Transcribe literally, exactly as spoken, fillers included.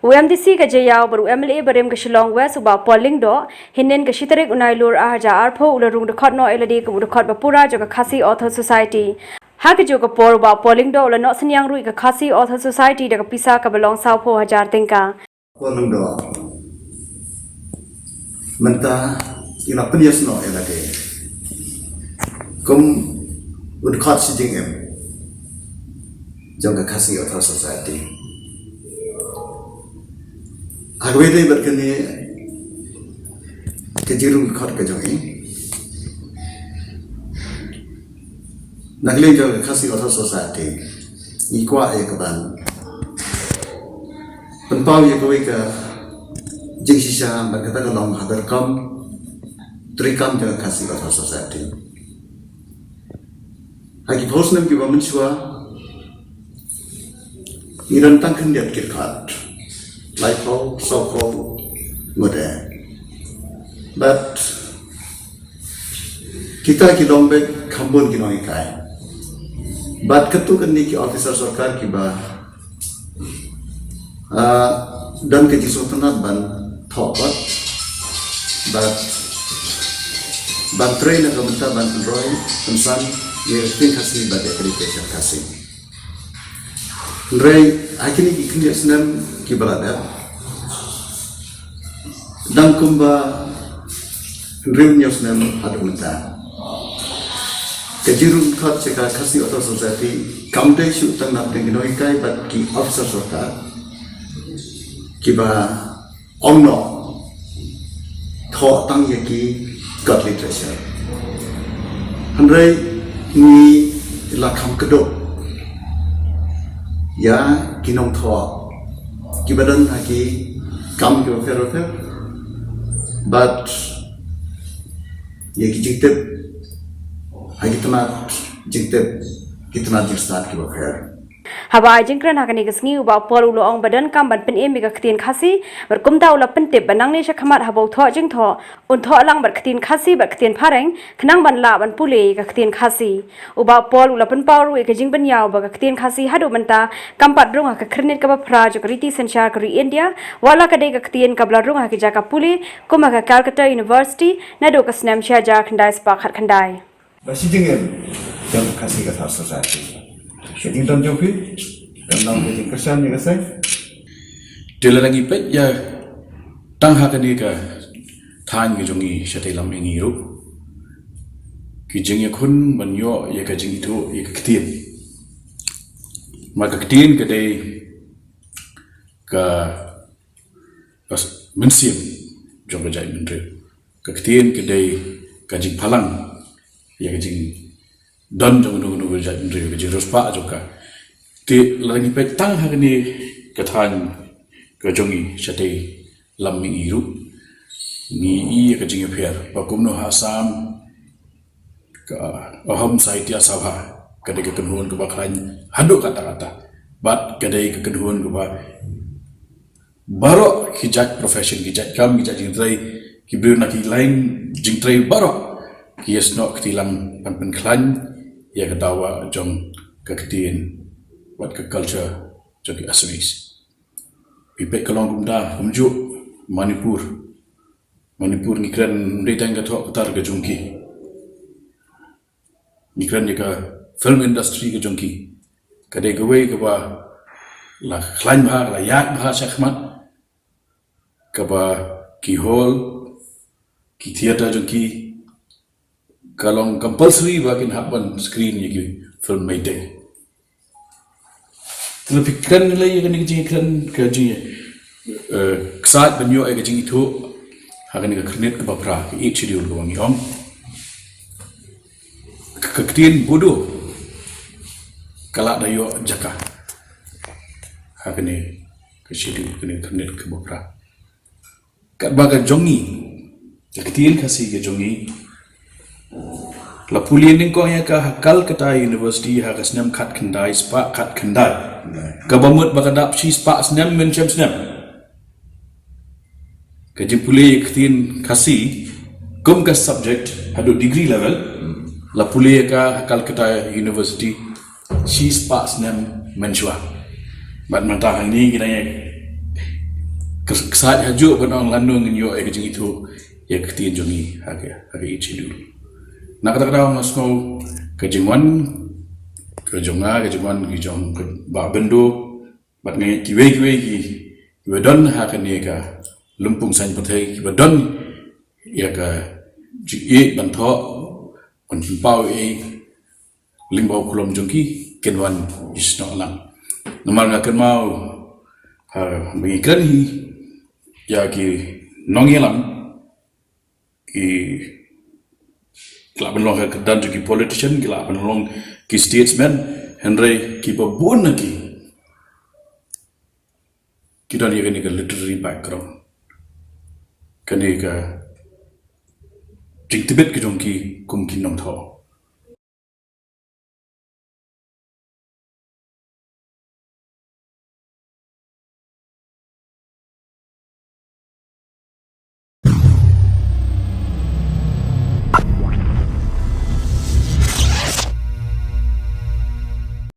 U MDC ka Jaïaw bad u MLA barim ka Shillong West u Bah Paul Lyngdoh, hynnin ka shi tarik u Nailur arhajar arphew u la rung dkhot noh ïalade kum u dkhot bapura jong ka Khasi Authors Society. Ha kajuh ka por u Bah Paul Lyngdoh u la noh synñiang ruh ïa ka Khasi Authors Society da ka pisa kaba long sawphew hajar tyngka. Paul Lyngdoh, mynta i la pynïasnoh ïalade kum u dkhot shi jingim jong ka Khasi Authors Society. Ha kawei de bad kane ka jingrung dkhot ka jong i, na ka liang jong ka Khasi Authors Society, ngi kwah ïa ka ban pynpaw ïa kawei ka jingshisha, bad kata ka long ha ka rukom treikam jong ka Khasi Authors Society. Ha ki phew snem kiba mynshuwa, ngi don tang khyndiat ki dkhot, laiphew, sawphew ngut eh. Bad kita ki long beit kham bun ki nonghikai. Bad katto katne ki officer sorkar kiba, ah, don ka jingsngewtynnat ban thoh pat, bad ban trei na ka bynta ban pynroi pynsan ïa ka ktien Khasi bad ïa ka literature Khasi. Hynrei ha kine ki khyndiat snem kiba la dep, dang kumba hynriew hynñiew snem haduh mynta, ka jingrung dkhot jong ka Khasi Authors Society kam dei shuh tang na pdeng ki nonghikai bad ki officer sorkar kiba ong noh thoh tang ïa ki kot literature. Hynrei ngi la kham kdup ïa ki nongthoh kiba don ha ki kam kiba pher bapher, bad ïa ki jingtip ha ki tnat jingtip, ki tnat jingstad kiba pher. Haba ai jingkren ha kane ka sngi, u Bah Paul u la ong ba donkam ban pynim ïa ka ktien Khasi, bad kumta u la pyntip ba nangne shakhmat haba u thoh jingthoh, un thoh lang bad ktien Khasi bad ktien phareng, khnang ban lah ban pule ïa ka ktien Khasi. U Bah Paul u la pynpaw ruh ïa ka jingpynïaw ba ka ktien Khasi haduh mynta kam pat rung ha ka khyrnit kaba phra jong ka riti synshar ka ri India, wat la ka dei ka ktien kaba la rung ha ki jaka pule, kum ha ka Calcutta University, naduh ka snem shi hajar khyndai spah khatkhyndai. Ba shi jingim jong ka Khasi Authors Society. Ka jingdon jong phi kan long ka jingkyrshan ïa ka seng. Te lada ngi peit ïa tang ha kane ka thaiñ ka jong ngi shatei lam mihngi ruh, ki jingïakhun ban ïoh ïa ka jingithuh ïa ka ktien. Ma ka ktien ka dei ka Ka s-, mynsiem jong ka jaitbynriew. Ka ktien ka dei ka jingphalang ïa ka jingdon jong kano kano ka jaitbynriew, ka jingriewspah jong ka. Te lada ngi peit tang ha kane ka thaiñ ka jong ngi shatei lam mihngi ruh, ngi i ïa ka jingïapher ba kumno ha Assam ka Ahom Sahitya Sabha ka dei ka kynhun kaba khlaiñ haduh katta katta. Bad ka dei ka kynhun kaba baroh ki jait profession, ki jait kam, ki jait jingtrei, ki briew na ki lain jingtrei baroh ki ïasnoh kti lang ban pynkhlaiñ ïa ka dawa jong ka ktien bad ka culture jong ki Assamese. Phi peit ka long kumta, kumjuh Manipur. Manipur ngi kren, ym dei tang ka thoh ka tar ka jong ki. Ngi kren ïa ka film industry ka jong ki. Ka dei kawei kaba la khlaiñ bha, la ïaid bha shakhmat. Kaba ki hall, ki theatre jong ki, ka long compulsory ba kin hap ban screen ïa ki film Meitei. Te lada phi kren lei ïa kane ka jingkren ka jing, eh, ksaid ban ïoh ïa ka jingithuh ha kane ka khyrnit kaba phra, ka Eighth Schedule kaba ngi ong. Ka, ka ktien Bodo ka lah da ïoh jaka ha kane ka schedule, kane ka khyrnit kaba phra. Katba ka jong ngi, ka ktien Khasi ka jong ngi, la pule nyngkong ïa ka ha Calcutta University ha ka snem khatkhyndai spah khatkhyndai. Kaba mut ba ka dap shi spah snem mynshem snem. Ka jingpule ïa ka ktien Khasi kum ka subject haduh degree level, la pule ïa ka ha Calcutta University shi spah snem mynshuwa. Bad mynta hangne ngi dang ïa ksaid hajuh ban ong lano ngin ïoh ïa ka jingithuh ïa ka ktien jong ngi ha ka ha ka ïit Schedule. Na kata ka daw nga sngew ka jingwan ka jong nga, ka jingwan ka jong ka Bah Byndu bad nga, kiwei kiwei ki kiba don ha kane ka lympung saiñ pyrthei kiba don ïa ka jingïeit ban thoh ban pynpaw ïa lyngba u khulom jong ki, kin wan ïasnoh lang. Namar nga kynmaw ha ba ngi kren hi ïa ki nongïalam, ki ki lah ban long ha ka kyrdan jong ki politician, ki lah ban long ki statesmen, hynrei kiba bun na ki ki don ïa kane ka literary background, kane ka jingtbit ka jong ki kum ki nongthoh.